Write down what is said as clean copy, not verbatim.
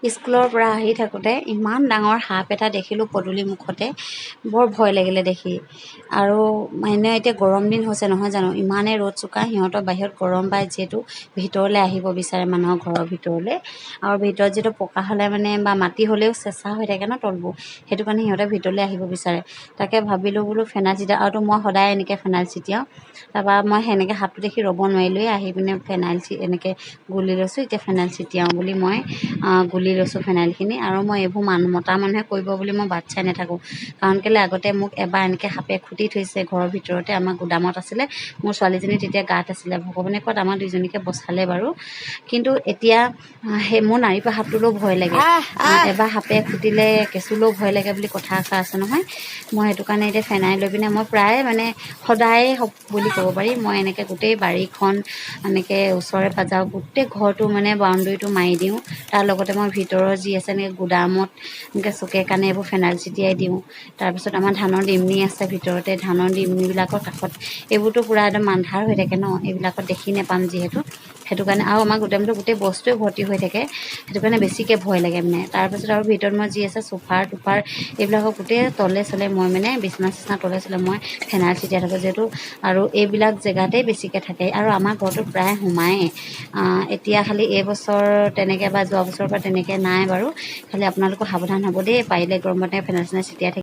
স্কুলৰ পৰা আহি থাকোঁতে ইমান ডাঙৰ সাপ এটা দেখিলোঁ পদূলি মুখতে, বৰ ভয় লাগিলে দেখি। আৰু মানে এতিয়া গৰম দিন হৈছে নহয় জানো, ইমানেই ৰ'দ চোকা, সিহঁতৰ বাহিৰত গৰম পায় যিহেতু ভিতৰলৈ আহিব বিচাৰে মানুহৰ ঘৰৰ ভিতৰলৈ। আৰু ভিতৰত যিহেতু পকা হ'লে মানে বা মাটি হ'লেও চেঁচা হৈ থাকে ন তলবোৰ, সেইটো কাৰণে সিহঁতে ভিতৰলৈ আহিব বিচাৰে। তাকে ভাবিলোঁ বোলো ফেনাইল ছিটিয়াওঁ, আৰুতো মই সদায় এনেকৈ ফেনাইল ছিটিয়াওঁ। তাৰপৰা মই সেনেকৈ সাপটো দেখি ৰ'ব নোৱাৰিলোঁৱেই, আহি পিনে ফেনাইল এনেকৈ গুলি লৈছোঁ। এতিয়া ফেনাইল ছিটিয়াওঁ বুলি মই গুলি লৈছোঁ ফেনাইলখিনি। আৰু মই এইবোৰ মতা মানুহে কৰিব বুলি মই বাট চাই নাথাকোঁ, কাৰণ কেলৈ আগতে মোক এবাৰ এনেকৈ সাপে খুটি থৈছে ঘৰৰ ভিতৰতে, আমাৰ গুদামত আছিলে, মোৰ ছোৱালীজনী তেতিয়া গাত আছিলে, ভগৱানে কোৱাত আমাৰ দুইজনীকে বচালে বাৰু। কিন্তু এতিয়া সেই মোৰ নাৰীপা সাপটোলৈও ভয় লাগে, এবাৰ সাপে খুটিলে কেঁচুলৈও ভয় লাগে বুলি কথা এষাৰ আছে নহয়। মই সেইটো কাৰণে এতিয়া ফেনাইল লৈ পিনে মই প্ৰায় মানে সদায়ে বুলি ক'ব পাৰি, মই এনেকৈ গোটেই বাৰীখন এনেকৈ ওচৰে পাঁজৰে গোটেই ঘৰটো মানে বাউণ্ডেৰীটো মাৰি দিওঁ। তাৰ লগতে মই ভিতৰৰ যি আছে এনেকৈ গুদামত এনেকৈ চুকে কাণে এইবোৰ ফেনাইল ছিটিয়াই দিওঁ। তাৰপিছত আমাৰ ধানৰ দিমনি আছে ভিতৰতে, ধানৰ দিমনিবিলাকৰ কাষত এইবোৰতো পূৰা একদম আন্ধাৰ হৈ থাকে ন, এইবিলাকত দেখি নাপাম যিহেতু, সেইটো কাৰণে। আৰু আমাৰ গুদামটো গোটেই বস্তুৱে ভৰ্তি হৈ থাকে, সেইটো কাৰণে বেছিকৈ ভয় লাগে মানে। তাৰপিছত আৰু ভিতৰত মই যি আছে চোফাৰ টোফাৰ এইবিলাকৰ গোটেই তলে চলে মই মানে বিচনা চিচনা তলে চলে মই ফেনাইল ছিটিয়াই থাকোঁ যিহেতু, আৰু এইবিলাক জেগাতেই বেছিকৈ থাকে। আৰু আমাৰ ঘৰটোত প্ৰায় সোমায়েই, এতিয়া খালি এইবছৰ তেনেকৈ বা যোৱা বছৰৰ পৰা তেনেকৈ নাই বাৰু। খালি আপোনালোকো সাৱধান হ'ব দেই, পাৰিলে গৰমতে ফেনাইল চেনাইল ছিটিয়াই থাকিব।